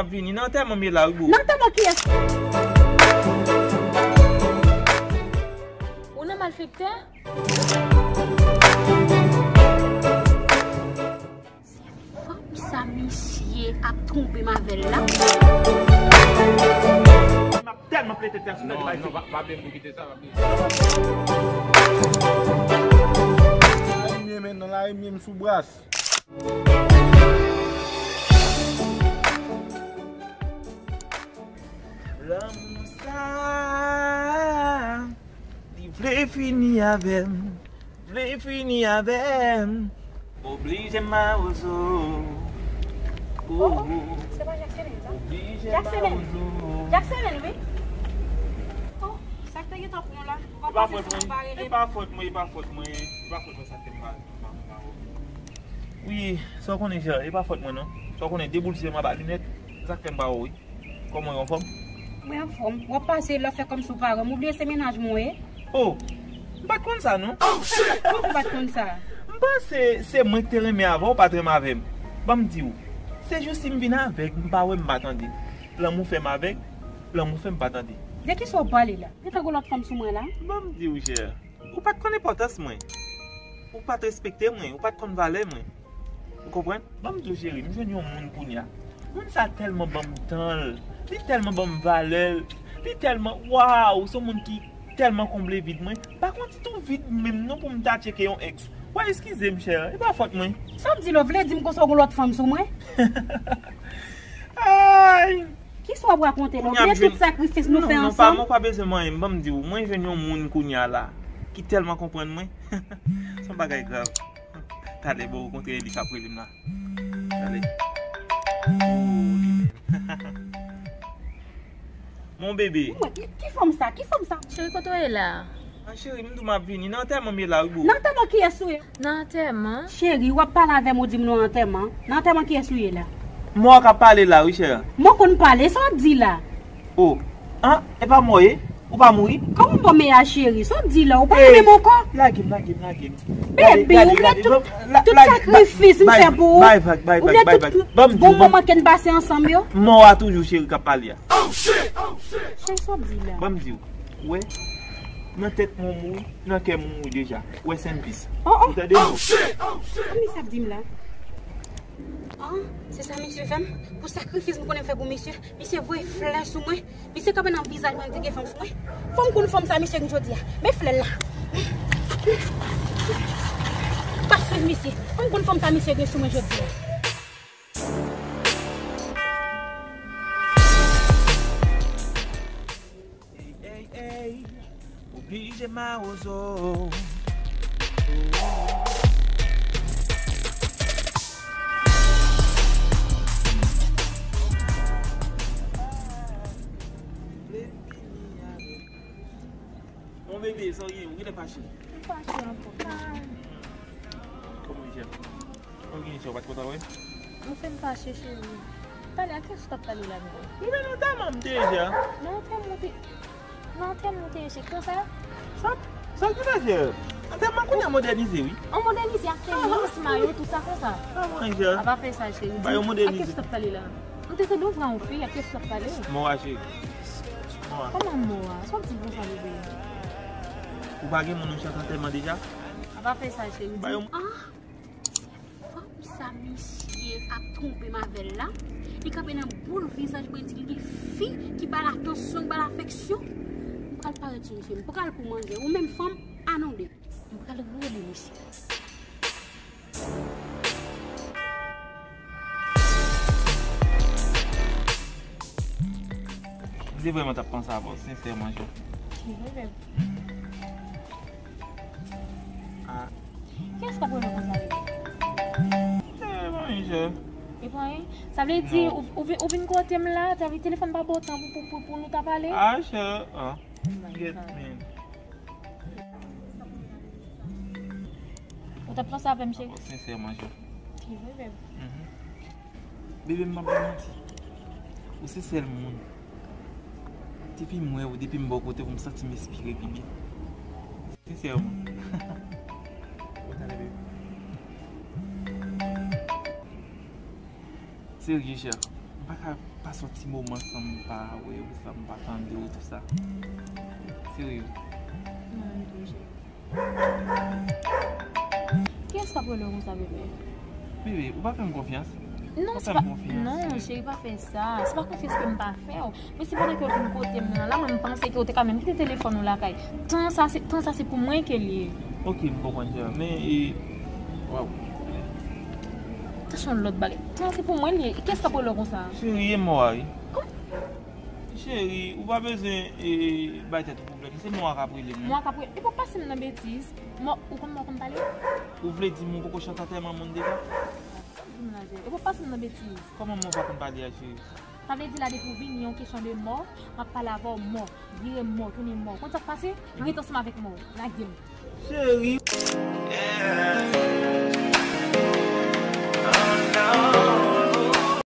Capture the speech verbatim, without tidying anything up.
Ap vini nan antèman m ye la wi boo. Nan antèman kiyès? Ou nan malfektè? Se fanm sa misye ap twonpe m avè l la. M ap tèlman plete tèt la sou tèt li. Non, non, pa, pa bliye m kite sa, pa bliye. Lari m ye men nan lari m ye m sou bras. Lanmou sa, li vle fini avè m, vle fini avè m. Oblije m mawozo. Oh, oh, se pa Jacqueline sa? Oblije m mawozo. Jacqueline, wi. Oh, sa k te gentan pran w la? E pa fòt mwen, e pa fòt mwen, e pa fòt mwen, e pa fòt mwen sa k te m pa, pa, pa, wi, sa w konnen, Jè, e pa fòt mwen non. Sa w konnen, deboul se m anba linèt, sa k fè m pa wè w, wi. Kòman w ye, anfòm? Mwen anfòm. W ap pase lè w ap fè kòmsi w pa wè m. Ou bliye se mennaj mwen w ye? Oh! M pa t konn sa non. Kòman w pa t konn sa? M panse se mwen ki te renmen avè w, ou pa t renmen avè m. Ban m di w, se jou si m vin avèg, m pa wè, m pa tande. Lanmou fè m avèg, lanmou fè m pa tande. De kisa w pale la? Gentan gon lòt fanm sou mwen la? Ban m di w, Jè. Ou pa t konn enpòtans mwen. Ou pa t respekte mwen. Ou pa t konn valè mwen. Ou konprann? Ban m di w, cheri, m jwenn yon moun kounye a. Moun sa tèlman ban m tan l. Li tèlman ban m valè l. Li tèlman, waw, se yon moun ki tèlman konble vid mwen. Pa gon ditou vid menm non pou m ta tcheke yon ex. Wa, eskize m, chè. E pa fòt mwen. Sa w di la, w vle di m konsa w gon lòt fanm sou mwen? Ay! Kisa w ap rakonte la? Ou bliye tout sakrifis nou fè ansanm? Non, non, pa, mwen pa bezwen manyen m, ban m di w. Mwen jwenn yon moun kounye a la ki tèlman konprann mwen. Se yon bagay grav. Talè, bon, ou kontre li k ap rele m la. Talè. Oh, li menm. Mon bebe. Mwen, ki, ki fanm sa? Ki fanm sa? Cheri, kote w ye la? A, cheri, m di w m ap vini. Nan antèman m ye la, wi, boo. Nan antèman kiyès ou ye? Nan antèman? Cheri, w ap pale avè m, ou di m nan antèman. Nan antèman kiyès ou ye la? Mò k ap pale la, wi, chè. Mò konn pale, sa w ap di la? Oh, an, e pa mò ye? Ou pa mouri? Kòman w bon men a cheri? Sa w di la? Ou pa renmen m ankò? Lage m, lage m, lage m. Bebe, ou bliye tout, tout sakrifis m fè pou ou? Bay vag, bay vag, bay vag. Ou bliye tout bon moman ke n pase ansanm yo? Mò a toujou, cheri, k ap pale a. Cheri, sa w di la? Ban m di w, ou wè, nan tèt mwen w mouri, nan kè m ou mouri deja. Ou wè, Sènpis. Oh, oh. Ou tande non? Sa misye ap di m la? Ah, se sa misye fè m? Pou sakrifis m konnen m fè pou misye, misye voye flè sou mwen. Misye kanpe nan vizaj mwen, di gen fanm sou mwen. Fò m konn fanm sa misye gen jodi a. Men flè l la. Pa swiv misye. Fò m konn fanm sa misye gen sou mwen jodi a. Ey, ey, ey, oblije mawozo. Mon bebe, sa w ye? Ou genlè fache? M fache ankò. Kòman w ye? Ou gen chè, ou pa t kontan wè? Ou fè m fache, cheri. Talè a, kiyès ou t ap pale la menm? Ou vin nan antèman m te ye, chè. Nan antèman ou te, nan antèman ou te ye, cheri, konsa? Sa, sa ki fè, chè? Antèman kounye a modènize, wi. An modènize ak tenis, mayo, tout sa konsa. A, mwen, chè. A pa fè sa, cheri. Ba yo modènize. Ak kiyès ou t ap pale la? M te tande w vre yon fi, ak kiyès ou t ap pale? Mò a, cheri. Mò a. Kòman mò a? Sa w ap di konsa, bebe? Ou pa gen moun ou chante antèman deja? A pa fè sa, cheri. Ba yo. Ah! Fanm sa misye ap twonpe m avè l la. Li kanpe nan boul vizaj mwen, di li gen fi ki ba l atansyon, ki ba l afeksyon. M pral parèt sou misye. M pral pou manje. Ou menm fanm, anonde. M pral rele misye. M te vrèman t ap panse avè w, sensèman, Jè. Ki vrè? Ah. Kiyès k ap rele w konsa, bebe? Eh, mwen, Jè. E pa anyen? Sa vle di, ou, ou vin, ou vin kote m la, ta vle telefòn pa ba w tan pou, pou, pou, pou nou ta pale? Ah, Jè. Ah. Oh my God. Get me. Ou t ap panse avè m, cheri? Oh, sensèman, Jè. Ki vrè, bebe? Mhm. Bebe, m p ap bay manti. Ou se sèl moun. Depi m wè w, depi m bò kote w, m santi m respire pi byen. Sensèman. Ou tande, bebe? Serye, chè. M pa ka pa Pase yon ti moman san m pa wè w, san m pa tande w, tou sa. Serye. Mwen menm tou, cheri. Kiyès k ap rele w konsa, bebe? Bebe, ou pa fè m konfyans? Non, Ou se fè pa, m konfyans, non, bebe. Cheri, pa fè sa. Se pa konfyans ke m pa fè w. Men se pandan ke w vin kote m nan la, mwen m panse ke w te ka menm kite telefòn ou lakay. Tan sa, se, tan sa se pou mwen ke l ye. Ok, m konprann, cheri. Men, e, waw. Sa se yon lòt bagay. Tan se pou mwen l ye. Kiyès k ap rele w konsa? Cheri, e mò a, wi. Cheri, ou pa bezwen e, bay tèt ou pwoblèm. Se mò a k ap rele m. Mò a k ap rele. E pa pase m nan betiz. Mò, ou konn mò konn pale? Ou vle di m ou poko chante atèman moun deja? Di m nan jè. E pa pase m nan betiz. Kòman mò pa konn pale a, cheri? Sa vle di la depi w vini, yon kesyon de mò, m ap pale avè w mò. Vire mò, tounen mò. Konn sa k pase? Rete ansanm avèk mò. Lage m. Cheri.